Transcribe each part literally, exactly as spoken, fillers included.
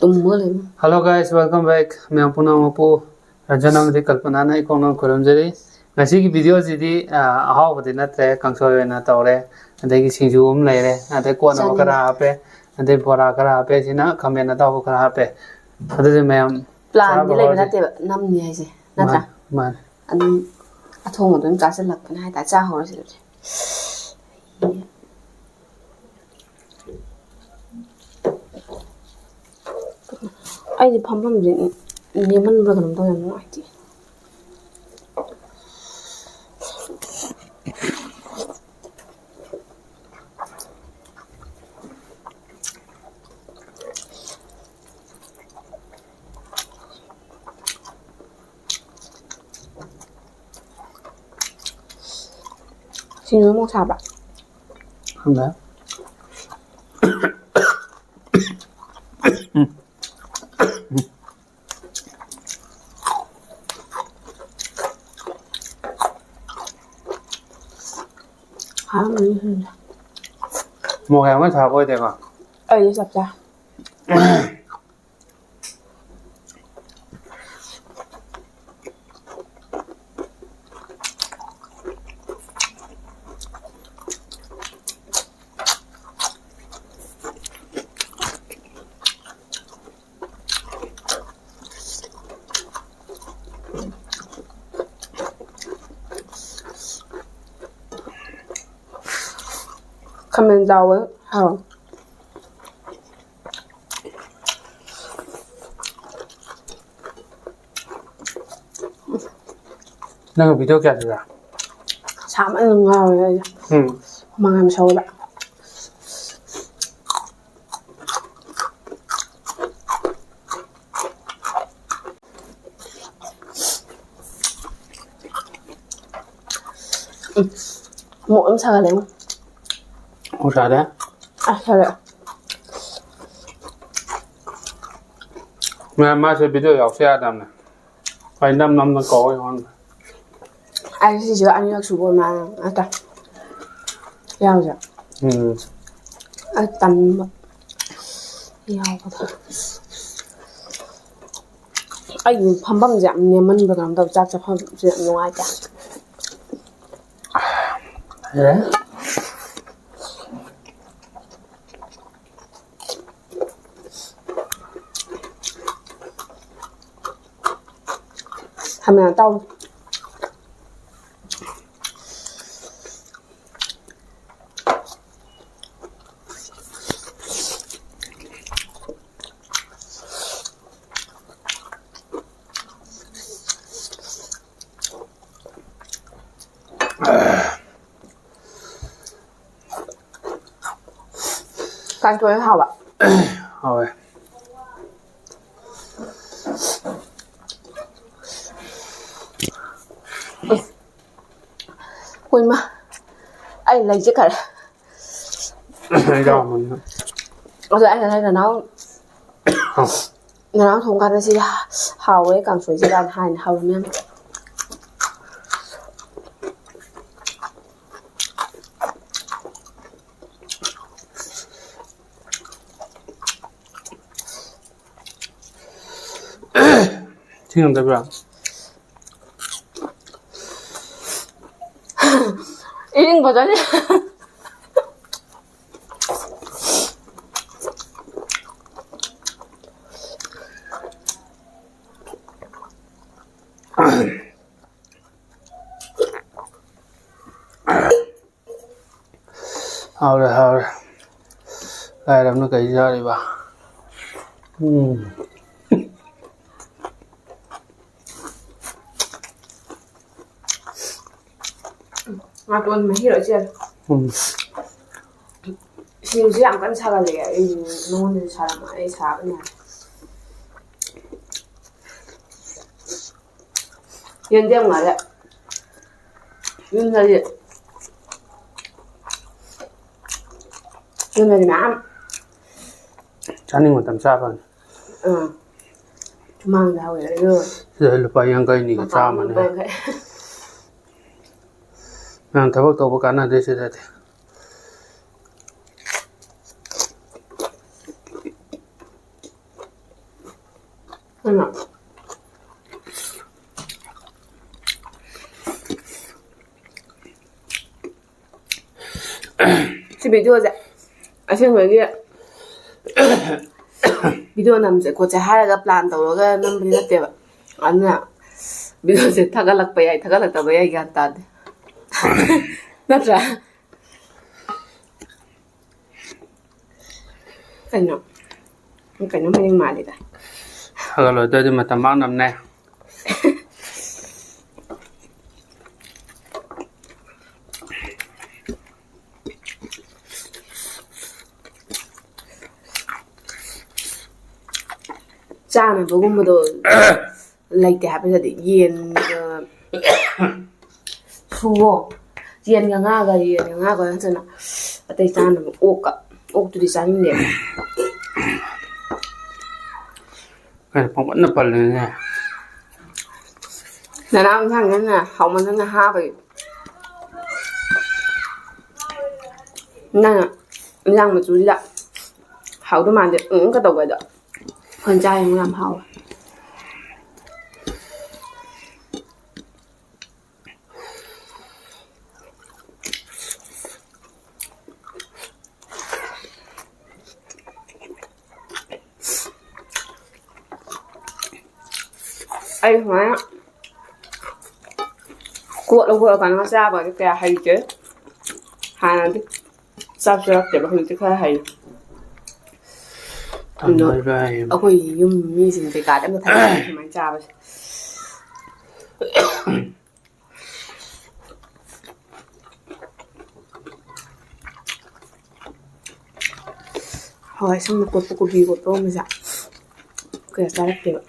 ꯎꯝ, ꯃꯣꯏ ꯂꯩꯕꯅꯤ꯫ Hello guys, welcome back. ꯃꯌꯥꯝ ꯄꯨꯝꯅꯃꯛꯄꯨ ꯔꯟꯖꯟ ꯑꯃꯗꯤ ꯀꯜꯄꯅꯥꯅ ꯏꯀꯣꯛꯅ ꯈꯨꯔꯨꯝꯖꯔꯤ꯫ ꯉꯁꯤꯒꯤ ꯚꯤꯗꯤꯑꯣꯁꯤꯗꯤ, ꯑ, ꯑꯍꯥꯎꯕꯗꯤ ꯅꯠꯇ꯭ꯔꯦ, ꯀꯥꯡꯁꯣꯏ ꯑꯣꯏꯅ ꯇꯧꯔꯦ꯫ ꯑꯗꯒꯤ ꯁꯤꯡꯖꯨ ꯑꯃ ꯂꯩꯔꯦ, ꯑꯗꯩ ꯀꯣꯠꯅꯕ ꯆꯥꯅꯤꯡꯉꯦ꯫ ꯈꯔ ꯍꯥꯞꯄꯦ, ꯑꯗꯩ ꯕꯣꯔꯥ ꯈꯔ ꯍꯥꯄꯦ, ꯁꯤꯅ ꯈꯥꯃꯦꯟ ꯑꯇꯥꯎꯕ ꯈꯔ ꯍꯥꯄꯦ꯫ ꯑꯗꯨꯗꯤ ꯃꯌꯥꯝ ꯄ꯭ꯂꯥꯟꯗꯤ ꯆꯥꯕ ꯂꯩꯕ ꯍꯧꯔꯁꯤ꯫ ꯅꯠꯇꯦꯕ, ꯅꯝꯅꯤ ꯍꯥꯏꯁꯦ, ꯅꯠꯇ꯭ꯔꯥ? ꯃꯥꯅꯤ, ꯃꯥꯅꯤ꯫ ꯑꯗꯨꯝ ꯑꯊꯣꯡꯕꯗꯣ ꯑꯗꯨꯝ ꯆꯥꯁꯤꯜꯂꯛꯄꯅꯦ ꯍꯥꯏꯇꯥꯔꯦ꯫ ꯆꯥ ꯍꯧꯔꯁꯤ ꯑꯗꯨꯗꯤ꯫ ꯑꯩꯗꯤ ꯐꯝꯐꯝꯁꯦ ꯅꯦꯝꯃꯟꯕ꯭ꯔꯥ ꯀꯩꯅꯣꯝ ꯇꯧꯋꯦ, ꯌꯥꯝ ꯅꯨꯡꯉꯥꯏꯇꯦ꯫ ꯁꯤꯡꯖꯨ ꯃꯣꯔꯣꯛ ꯁꯥꯕ꯭ꯔꯥ? ꯈꯪꯗꯦ꯫ ꯍꯥꯎꯔꯝꯃꯅꯤ ꯁꯤꯡꯖꯨ꯫ ꯃꯣꯔꯣꯛ ꯌꯥꯝ ꯀꯟꯅ ꯁꯥꯕ ꯑꯣꯏꯗꯦꯀꯣ? ꯑꯩꯗꯤ ꯆꯞ ꯆꯥ꯫ ꯈꯥꯃꯦꯟ ꯆꯥꯎꯕ ꯍꯥꯎꯋꯦ꯫ ꯅꯪ ꯚꯤꯗꯤꯑꯣ ꯀꯌꯥ ꯁꯨꯔꯦ? ꯁꯥꯃꯟꯗꯅ ꯉꯥꯎꯔꯦ ꯑꯩ꯫ ꯎꯝ꯫ ꯍꯨꯃꯥꯡ ꯌꯥꯝ ꯁꯧꯋꯦꯕ꯫ ꯎꯝ꯫ ꯃꯣꯔꯣꯛ ꯑꯗꯨꯝ ꯁꯥꯒꯠꯂꯦ꯫ ꯃꯣꯔꯣꯛ ꯁꯥꯗꯦ? ꯑꯁ, ꯁꯥꯒꯠꯂꯦ꯫ ꯃꯌꯥꯝ ꯃꯥꯁꯦ ꯚꯤꯗꯤꯑꯣ ꯌꯥꯎꯁꯦ ꯌꯥꯗꯕꯅꯦ꯫ ꯑꯩ ꯅꯝ ꯅꯝꯅ ꯀꯧꯋꯦ ꯑꯩꯉꯣꯟꯗ꯫ ꯑꯩ ꯁꯤꯁꯦ ꯑꯅꯤꯔꯛ ꯁꯨꯕ ꯑꯣꯏ ꯃꯥꯜꯂꯦ ꯅꯠꯇ꯭ꯔꯥ? ꯌꯥꯎꯁꯦ꯫ ꯎꯝ꯫ ꯑꯩ ꯇꯟꯕ ꯌꯥꯎꯕꯗꯣ꯫ ꯑꯩꯒꯤ ꯐꯝꯐꯝꯁꯦ ꯌꯥꯝ ꯅꯦꯝꯃꯟꯕ ꯀꯩꯅꯣꯝ ꯇꯧꯋꯦ, ꯆꯥꯛ ꯆꯥꯐꯝꯁꯦ ꯌꯥꯝ ꯅꯨꯡꯉꯥꯏꯇꯦ꯫ ꯌꯥꯔꯦ꯫ ꯈꯥꯃꯦꯟ ꯑꯇꯥꯎꯕ꯫ ꯀꯥꯡꯁꯣꯏ ꯍꯥꯎꯕ꯫ ꯍꯥꯎꯋꯦ꯫ ꯍꯣꯏ ꯃꯥ, ꯑꯩ ꯂꯩꯁꯦ ꯈꯔ꯫ ꯌꯥꯝꯃꯅꯤ꯫ ꯑꯗꯣ ꯑꯩꯅ ꯍꯥꯏ ꯅꯅꯥꯎ, ꯅꯅꯥꯎ ꯊꯣꯡ ꯀꯥꯟꯗ ꯁꯤ ꯍꯥꯎꯋꯦ ꯀꯥꯡꯁꯣꯏꯁꯦ ꯀꯥꯏꯅ ꯍꯥꯏꯅ ꯍꯥꯎꯋꯦ ꯃꯌꯥꯝ꯫ ꯊꯤꯡꯉꯝꯗꯕ꯭ꯔꯥ? ꯏꯁꯤꯡ ꯕꯣꯇꯜ꯫ ꯍꯥꯎꯔꯦ, ꯍꯥꯎꯔꯦ꯫ ꯂꯥꯏꯔꯕꯅ ꯀꯩ ꯆꯥꯔꯤꯕ? ꯎꯝ꯫ ꯉꯥꯇꯣꯟ ꯃꯍꯤꯔꯣ ꯏꯆꯦ? ꯎꯝ꯫ ꯁꯤꯡꯁꯨ ꯌꯥꯝ ꯀꯟꯅ ꯁꯥꯒꯠꯂꯛꯑꯦ꯫ ꯑꯩ ꯅꯉꯣꯟꯗꯗꯤ ꯁꯥꯔꯝꯃꯣꯏ, ꯑꯩ ꯁꯥꯕꯅ ꯌꯥꯗ꯭ꯔꯦ꯫ ꯌꯦꯟꯗꯦꯝ ꯉꯥꯏꯔꯦ꯫ ꯌꯨꯝꯗꯗꯤ, ꯌꯨꯝꯗꯗꯤ ꯃꯌꯥꯝ ꯆꯥꯅꯤꯡ ꯃꯇꯝ ꯆꯥ ꯐꯪꯉꯤ꯫ ꯑꯥ꯫ ꯁꯨꯃꯥꯡꯗ ꯍꯧꯋꯦ ꯑꯗꯨ꯫ ꯁꯤꯗ ꯂꯨꯄꯥ ꯌꯥꯡꯈꯩꯅꯤꯒ ꯃꯄꯥꯟ ꯆꯥꯝꯃꯅꯦ꯫ ꯂꯨꯄꯥ ꯌꯥꯡꯈꯩ꯫ ꯅꯪ ꯊꯕꯛ ꯇꯧꯕ ꯀꯥꯟꯅꯗꯦ ꯁꯤꯗꯗꯤ꯫ ꯀꯩꯅꯣ? ꯁꯤ ꯚꯤꯗꯤꯑꯣꯁꯦ ꯑꯁꯦꯡꯕꯒꯤ ꯚꯤꯗꯤꯑꯣ ꯅꯝꯁꯦ ꯈꯣꯠꯁꯦ ꯍꯥꯏꯔꯒ ꯄ꯭ꯂꯥꯟ ꯇꯧꯔꯒ ꯅꯝꯕꯗꯤ ꯅꯠꯇꯦꯕ꯫ ꯑꯗꯨꯅ ꯚꯤꯗꯤꯑꯣꯁꯦ ꯊꯥꯒꯠꯂꯛꯄ ꯌꯥꯏ, ꯊꯥꯒꯠꯂꯛꯇꯕ ꯌꯥꯏ, ꯒ꯭ꯌꯥꯟ ꯇꯥꯗꯦ꯫ ꯅꯠꯇ꯭ꯔꯥ? ꯀꯩꯅꯣ? ꯀꯩꯅꯣꯝ ꯍꯥꯏꯅꯤꯡ ꯃꯥꯜꯂꯤꯗ꯫ ꯊꯥꯒꯠꯂꯣꯏꯗꯣꯏꯗꯤ ꯃꯇꯝ ꯃꯥꯡꯅꯕꯅꯦ꯫ ꯆꯥꯅꯕꯒꯨꯝꯕꯗꯣ ꯂꯩꯇꯦ ꯍꯥꯏꯕ ꯅꯠꯇꯦ꯫ ꯌꯦꯟꯒ ꯁꯨꯋꯣ꯫ ꯌꯦꯟꯒ ꯉꯥꯒ, ꯌꯦꯟꯒ ꯉꯥꯒ ꯅꯠꯇꯅ ꯑꯇꯩ ꯆꯥꯅꯕ, ꯑꯣꯛꯀ꯫ ꯑꯣꯛꯇꯨꯗꯤ ꯆꯥꯅꯤꯡꯗꯦꯕ꯫ ꯀꯩꯅꯣ ꯄꯪꯄꯟꯗ ꯄꯜꯂꯤꯅꯦ? ꯅꯅꯥꯎ ꯏꯟꯁꯥꯡ ꯅꯪꯅ ꯍꯥꯎꯃꯟꯗꯅ ꯍꯥꯕꯒꯤ꯫ ꯅꯪꯅ ꯏꯟꯖꯥꯡ ꯃꯆꯨꯁꯤꯗ ꯍꯥꯎꯗꯧ ꯃꯥꯟꯗꯦ, ꯎꯝ, ꯀ ꯇꯧꯕ ꯑꯗꯣ꯫ ꯑꯩꯈꯣꯏꯅ ꯆꯥꯔꯤꯉꯣ ꯌꯥꯝ ꯍꯥꯎꯋꯦ꯫ ꯑꯩ ꯁꯨꯃꯥꯏꯅ ꯀꯣꯠꯂ ꯈꯣꯠꯂꯀꯥꯟꯗ ꯆꯥꯕꯗꯤ ꯀꯌꯥ ꯍꯩꯇꯦ꯫ ꯍꯥꯟꯅꯗꯤ ꯆꯥꯛ ꯆꯥꯔꯛꯇꯦꯕ, ꯍꯧꯖꯤꯛꯇꯤ ꯈꯔ ꯍꯩ꯫ ꯑꯗꯣ ꯇꯝꯃꯣꯏꯕ ꯍꯥꯏꯌꯦ꯫ ꯑꯩꯈꯣꯏ ꯌꯨꯝ ꯃꯤꯁꯤꯡ ꯀꯩꯀꯥꯗꯤ ꯑꯝꯇ ꯊꯥꯖꯗꯦ ꯁꯨꯃꯥꯏꯅ ꯆꯥꯕꯁꯦ꯫ ꯍꯋꯥꯏ ꯑꯁꯥꯡꯕꯤ ꯀꯣꯠꯄ, ꯀꯣꯕꯤ ꯀꯣꯠꯄ ꯒꯨꯝꯕꯁꯦ ꯀꯌꯥ ꯆꯥꯔꯛꯇꯦꯕ꯫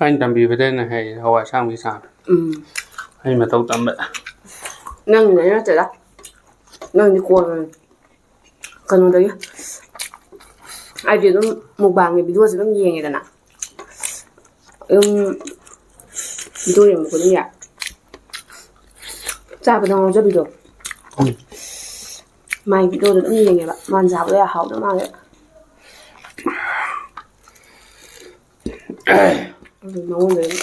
ꯑꯩꯅ ꯇꯝꯕꯤꯕꯗꯩꯅ ꯍꯩ ꯍꯋꯥꯏ ꯑꯁꯥꯡꯕꯤ ꯆꯥꯕ꯫ ꯎꯝ꯫ ꯑꯩ ꯃꯇꯧ ꯇꯝꯕ꯫ ꯅꯪꯅ ꯅꯠꯇꯦꯗ꯫ ꯅꯪꯗꯤ ꯀꯣꯟꯅ ꯀꯩꯅꯣꯗꯒꯤ꯫ ꯑꯩꯗꯤ ꯑꯗꯨꯝ ꯃꯨꯛꯕꯥꯡꯒꯤ ꯚꯤꯗꯤꯑꯣꯁꯦ ꯑꯗꯨꯝ ꯌꯦꯡꯉꯦꯗꯅ꯫ ꯑꯗꯨꯝ ꯚꯤꯗꯤꯑꯣ ꯌꯦꯡꯕ ꯈꯨꯗꯤꯡꯒꯤ ꯆꯥꯕꯗ ꯉꯥꯎꯖꯕꯤꯗꯣ꯫ ꯎꯝ꯫ ꯃꯥꯏ ꯚꯤꯗꯤꯑꯣꯗꯣ ꯑꯗꯨꯝ ꯌꯦꯡꯉꯦꯕ꯫ ꯃꯥꯅ ꯆꯥꯕꯗꯣ ꯌꯥꯝ ꯍꯥꯎꯗꯧ ꯃꯥꯜꯂꯦ꯫ ꯑꯗꯨ ꯃꯉꯣꯟꯗ ꯑꯗꯨꯝ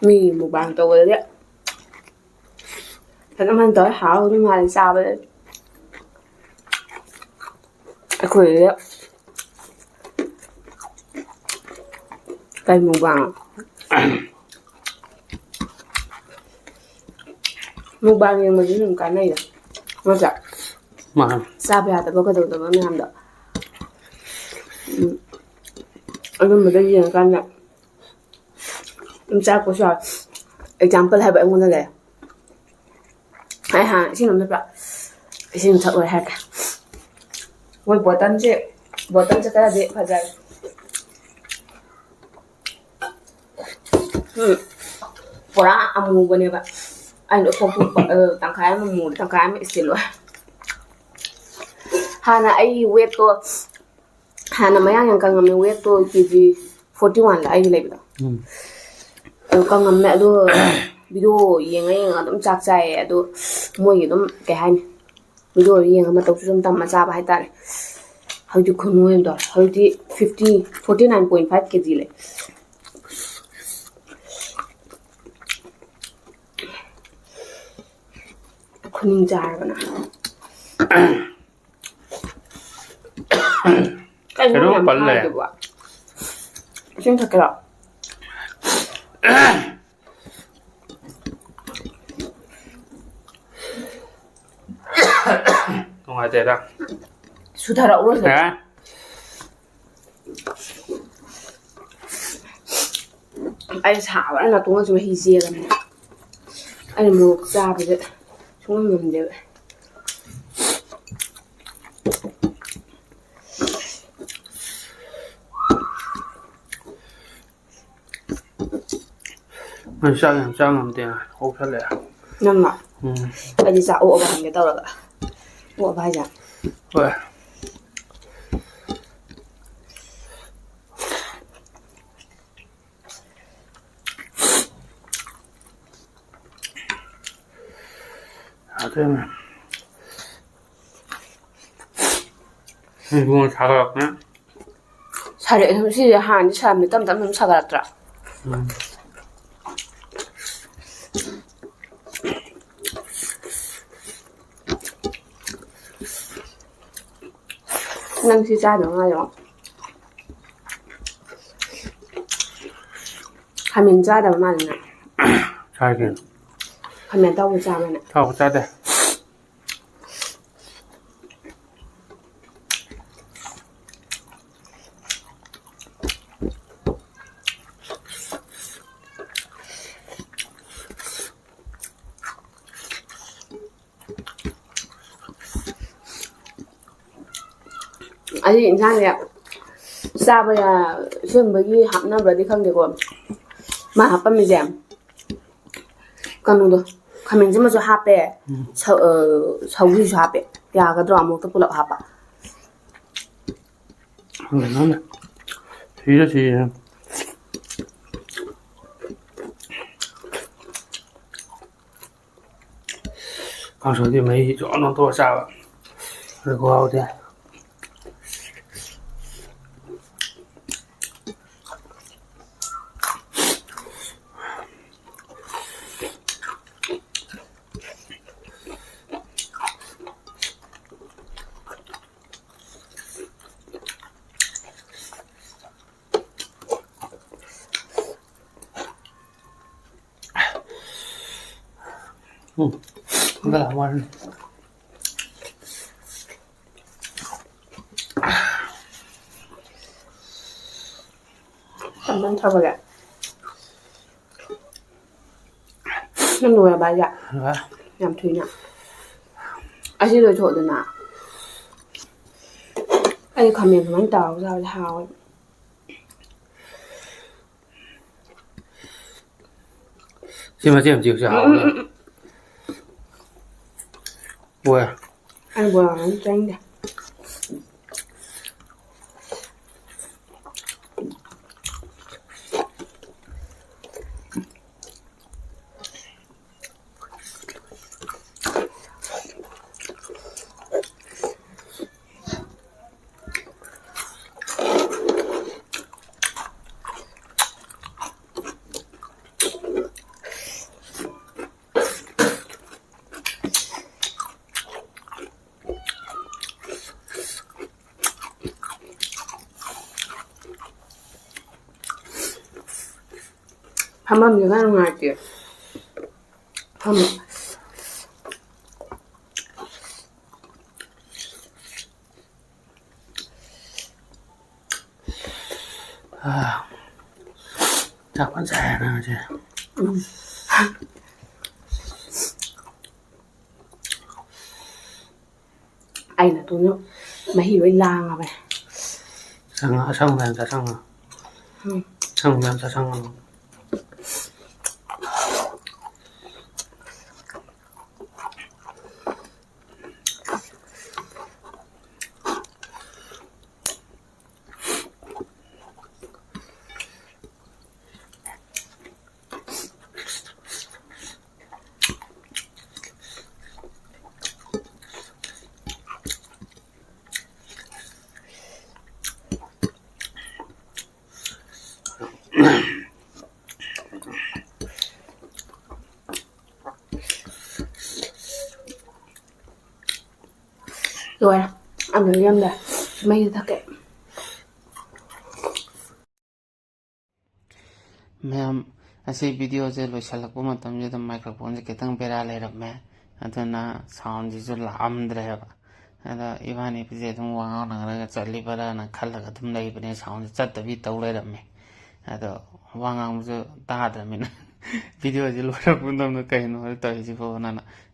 ꯃꯤ ꯃꯨꯛꯕꯥꯡ ꯇꯧꯕꯗꯗꯤ ꯐꯖꯅ ꯐꯖꯅ ꯇꯧꯔꯦ, ꯍꯥꯎꯗꯧ ꯃꯥꯜꯂꯦ ꯆꯥꯕꯗꯗꯤ꯫ ꯑꯩꯈꯣꯏꯗꯤ ꯀꯩ ꯃꯨꯛꯕꯥꯡ? ꯃꯨꯛꯕꯥꯡ ꯌꯦꯡꯕꯁꯨ ꯑꯗꯨꯝ ꯀꯥꯟꯅꯩꯗ, ꯅꯠꯇ꯭ꯔꯥ? ꯃꯥꯅꯤ꯫ ꯆꯥꯕ ꯌꯥꯗꯕ ꯀꯩꯗꯧꯗꯕ ꯃꯌꯥꯝꯗꯣ, ꯎꯝ, ꯑꯗꯨꯝꯕꯗ ꯌꯦꯡꯉꯀꯥꯟꯗ ꯑꯗꯨꯝ ꯆꯥꯔꯛꯄꯁꯨ ꯌꯥꯎꯋꯦ꯫ ꯑꯦꯛꯖꯥꯝꯄꯜ ꯍꯥꯏꯕ ꯑꯩꯉꯣꯟꯗ ꯂꯩ꯫ ꯑꯩ ꯍꯥꯟꯅ ꯏꯁꯤꯡ ꯑꯃ ꯊꯛꯄ, ꯏꯁꯤꯡ ꯊꯛꯂꯣꯏ ꯍꯥꯏꯔꯒꯦ꯫ ꯃꯣꯏ ꯕꯣꯇꯜꯁꯦ, ꯕꯣꯇꯜꯁꯦ ꯈꯔꯗꯤ ꯐꯖꯔꯦ꯫ ꯎꯝ, ꯄꯨꯔꯥ ꯑꯃꯨꯕꯅꯦꯕ꯫ ꯑꯩꯅ ꯈꯣꯛꯇꯣꯛꯄ, ꯑ, ꯇꯪꯈꯥꯏ ꯑꯃ ꯃꯨꯔꯦ, ꯇꯪꯈꯥꯏ ꯑꯃ ꯏꯁꯇꯤꯜ ꯑꯣꯏ꯫ ꯍꯥꯟꯅ ꯑꯩꯒꯤ ꯋꯦꯠꯇꯣ, ꯍꯥꯟꯅ ꯃꯌꯥꯡ ꯌꯥꯝ ꯀꯪꯉꯝꯃꯦ, ꯋꯦꯠꯇꯣ ꯀꯦ ꯖꯤ ꯐꯣꯔꯇꯤ ꯋꯥꯟꯗ ꯑꯩꯒꯤ ꯂꯩꯕꯗꯣ꯫ ꯎꯝ꯫ ꯑꯗꯨ ꯀꯪꯉꯝꯃꯦ, ꯑꯗꯣ ꯚꯤꯗꯤꯑꯣ ꯌꯦꯡꯉ ꯌꯦꯡꯉ ꯑꯗꯨꯝ ꯆꯥꯛ ꯆꯥꯏꯌꯦ꯫ ꯑꯗꯣ ꯃꯣꯏꯒꯤ ꯑꯗꯨꯝ, ꯀꯩ ꯍꯥꯏꯅꯤ, ꯚꯤꯗꯤꯑꯣꯗꯣ ꯌꯦꯡꯉ ꯃꯇꯧꯁꯨ ꯑꯗꯨꯝ ꯇꯝꯃ ꯆꯥꯕ ꯍꯥꯏꯇꯥꯔꯦ꯫ ꯍꯧꯖꯤꯛꯇꯤ ꯈꯨꯅꯣꯏ ꯑꯃ ꯇꯧꯔꯦ꯫ ꯍꯧꯖꯤꯛꯇꯤ fifty, forty nine point five K G ꯂꯩ꯫ ꯈꯨꯅꯤꯡ ꯆꯥꯔꯕꯅ꯫ ꯀꯩꯅꯣ ꯀꯩꯅꯣ ꯌꯥꯝ ꯄꯜ ꯂꯩꯔꯦ꯫ ꯍꯥꯏꯗꯨꯕꯣ? ꯏꯁꯤꯡ ꯊꯛꯀꯦꯔꯣ? ꯅꯨꯡꯉꯥꯏꯇꯦꯗ꯫ ꯁꯨꯊꯔꯛꯎꯔꯣ ꯁꯤꯗ? ꯑꯦ? ꯑꯩ ꯁꯥꯕꯅ ꯅꯥꯇꯣꯟꯒꯁꯦ ꯃꯍꯤ ꯆꯦꯜꯂꯕꯅꯦ꯫ ꯑꯩꯅ ꯃꯣꯔꯣꯛ ꯆꯥꯕꯁꯦ ꯁꯨꯡꯉꯝ ꯉꯝꯗꯦꯕ꯫ ꯑꯩ ꯆꯥꯛ ꯌꯥꯝ ꯆꯥ ꯉꯝꯗꯦ, ꯑꯣꯛꯁꯜꯂꯛꯑꯦ꯫ ꯅꯪꯅ? ꯎꯝ꯫ ꯑꯩꯗꯤ ꯆꯥꯛ ꯑꯣꯛꯑꯕ ꯍꯪꯒꯦ ꯇꯧꯔꯒ꯫ ꯑꯣꯛꯑꯕ ꯍꯥꯏꯁꯦ? ꯍꯣꯏ꯫ ꯌꯥꯗ꯭ꯔꯦꯅꯦ꯫ ꯏꯕꯨꯡꯉꯣ ꯁꯥꯒꯠꯂꯛꯄꯅꯦ꯫ ꯁꯥꯔꯛꯑꯦ꯫ ꯁꯤꯁꯦ ꯍꯥꯟꯅꯗꯤ ꯁꯥꯔꯝꯃꯦ, ꯇꯞ ꯇꯞꯅ ꯑꯗꯨꯝ ꯁꯥꯒꯠꯂꯛꯇ꯭ꯔꯥ? ꯎꯝ꯫ ꯅꯪ ꯁꯤ ꯆꯥꯗꯕ ꯃꯥꯜꯂꯦ꯫ ꯈꯥꯃꯦꯟ ꯆꯥꯗꯕ ꯃꯥꯜꯂꯦ ꯅꯪ꯫ ꯆꯥꯏ ꯀꯩꯅꯣ꯫ ꯈꯥꯃꯦꯟ ꯑꯇꯥꯎꯕ ꯆꯥꯕ꯭ꯔꯥ ꯅꯪ? ꯑꯇꯥꯎꯕ ꯆꯥꯗꯦ꯫ ꯑꯩ ꯏꯟꯁꯥꯡꯁꯦ ꯆꯥꯕ ꯌꯥ-, ꯁꯦꯝꯕꯒꯤ ꯍꯥꯞꯅꯕ꯭ꯔꯗꯤ ꯈꯪꯗꯦꯀꯣ꯫ ꯃꯥ ꯍꯥꯞꯄꯝꯃꯤꯁꯦ ꯀꯩꯅꯣꯗꯣ, ꯈꯥꯃꯦꯟꯁꯤꯃꯁꯨ ꯍꯥꯞꯄꯦ, ꯎꯝ꯫ ꯁꯧ-, ꯑ, ꯁꯧꯒ꯭ꯔꯤꯁꯨ ꯍꯥꯞꯄꯦ꯫ ꯌꯥꯒꯗ꯭ꯔꯣ ꯑꯃꯨꯛꯇ ꯄꯨꯂꯞ ꯍꯥꯞꯄ? ꯈꯪꯗꯦ, ꯈꯪꯗꯦ꯫ Sir sir. ꯀꯥꯡꯁꯣꯏꯗꯤ ꯃꯍꯤ ꯖꯣꯔ ꯂꯣꯟꯊꯣꯛꯑ ꯆꯥꯕ꯫ ꯑꯗꯨ ꯈꯨꯍꯥꯎꯗꯤ꯫ ꯎꯝ꯫ ꯍꯟꯗꯛ ꯂꯥꯛꯑꯣ ꯍꯥꯏꯔꯅꯤ꯫ ꯀꯃꯥꯏꯅ ꯊꯝꯃꯒꯦ? ꯅꯪ ꯂꯣꯏꯔꯕ ꯍꯥꯏꯁꯦ? ꯂꯣꯏꯔꯦ꯫ ꯌꯥꯝ ꯊꯨꯏꯅ꯫ ꯑꯁꯤ ꯂꯣꯏꯊꯣꯛꯑꯗꯅ꯫ ꯑꯩ ꯈꯥꯃꯦꯟ ꯁꯨꯃꯥꯏꯅ ꯇꯥꯎꯔꯒ ꯆꯥꯕꯁꯦ ꯍꯥꯎꯋꯦ꯫ ꯁꯤ ꯃꯆꯦꯠ ꯑꯃ ꯆꯤꯛꯎꯁꯦ, ꯎꯝ, ꯎꯝ, ꯍꯥꯎꯕꯅꯦ꯫ ꯎꯝ, ꯎꯝ꯫ ꯍꯣꯏ꯫ ꯑꯩ ꯕꯣꯔꯥ ꯑꯃ ꯆꯥꯅꯤꯡꯗꯦ꯫ ꯑꯃꯝꯕꯗꯨꯅ ꯅꯨꯡꯉꯥꯏꯇꯦ꯫ ꯐꯝꯃꯣ꯫ ꯆꯥꯛ ꯐꯖꯅ ꯆꯥꯔꯦ ꯅꯪ ꯉꯁꯤ꯫ ꯎꯝ꯫ ꯑꯩꯅ ꯇꯨꯅꯨ ꯃꯍꯤ ꯂꯣꯏ ꯂꯥꯡꯉꯕꯅꯦ꯫ ꯆꯪꯉꯣ, ꯑꯁꯪꯕ ꯃꯌꯥꯝ ꯆꯥꯁꯪꯉꯣ꯫ ꯎꯝ꯫ ꯑꯁꯪꯕ ꯃꯌꯥꯝ ꯆꯥꯁꯪꯉꯣ꯫ ꯂꯣꯏꯔꯦ꯫ ꯑꯃ ꯌꯥꯝꯗ ꯃꯩꯗ ꯊꯛꯀꯦ꯫ ꯃꯌꯥꯝ, ꯑꯁꯤ videoꯁꯦ ꯂꯣꯏꯁꯤꯜꯂꯛꯄ ꯃꯇꯝꯁꯤꯗ microphoneꯁꯦ ꯈꯤꯇꯪ ꯕꯦꯔꯥ ꯂꯩꯔꯝꯃꯦ, ꯑꯗꯨꯅ soundꯁꯤꯁꯨ ꯂꯥꯛꯑꯝꯗ꯭ꯔꯦꯕ꯫ ꯑꯗ ꯏꯕꯥꯅꯤꯁꯦ ꯑꯗꯨꯝ ꯋꯥ ꯉꯥꯡꯅꯔꯒ ꯆꯠꯂꯤꯕ꯭ꯔꯥꯅ ꯈꯜꯂꯒ ꯑꯗꯨꯝ ꯂꯩꯕꯅꯦ, soundꯁꯦ ꯆꯠꯇꯕꯤ ꯇꯧ ꯂꯩꯔꯝꯃꯦ꯫ ꯑꯗꯣ ꯋꯥ ꯉꯥꯡꯕꯁꯨ ꯇꯥꯗ꯭ꯔꯃꯤꯅ videoꯁꯦ ꯂꯣꯏꯔꯛꯄ ꯃꯇꯝꯗ "ꯀꯩꯅꯣ ꯇꯧꯔꯤꯁꯤꯕꯣꯅ"꯫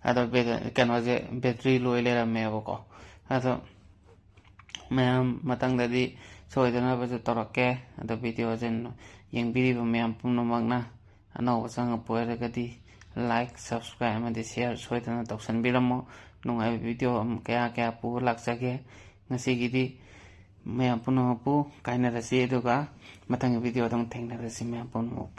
ꯑꯗꯣ ꯕꯦ-, ꯀꯩꯅꯣꯁꯦ battery ꯂꯣꯏ ꯂꯩꯔꯝꯃꯦꯕꯀꯣ꯫ ꯑꯗꯣ ꯃꯌꯥꯝ ꯃꯊꯪꯗꯗꯤ ꯁꯣꯏꯗꯅꯕꯁꯨ ꯇꯧꯔꯛꯀꯦ꯫ ꯑꯗꯣ videoꯁꯦ ꯌꯦꯡꯕꯤꯔꯤꯕ ꯃꯌꯥꯝ ꯄꯨꯝꯅꯃꯛꯅ ꯑꯅꯧꯕ ꯆꯪꯉꯛꯄ ꯑꯣꯏꯔꯒꯗꯤ like, subscribe ꯑꯃꯗꯤ share ꯁꯣꯏꯗꯅ ꯇꯧꯁꯟꯕꯤꯔꯝꯃꯣ꯫ ꯅꯨꯡꯉꯥꯏꯕ video ꯑꯃ ꯀꯌꯥ ꯀꯌꯥ ꯄꯨꯔ ꯂꯥꯛꯆꯒꯦ꯫ ꯉꯁꯤꯒꯤꯗꯤ ꯃꯌꯥꯝ ꯄꯨꯝꯅꯃꯛꯄꯨ ꯀꯥꯏꯅꯔꯁꯤ, ꯑꯗꯨꯒ ꯃꯊꯪꯒꯤ videoꯗ ꯑꯃꯨꯛ ꯊꯦꯡꯅꯔꯁꯤ ꯃꯌꯥꯝ ꯄꯨꯝꯅꯃꯛ꯫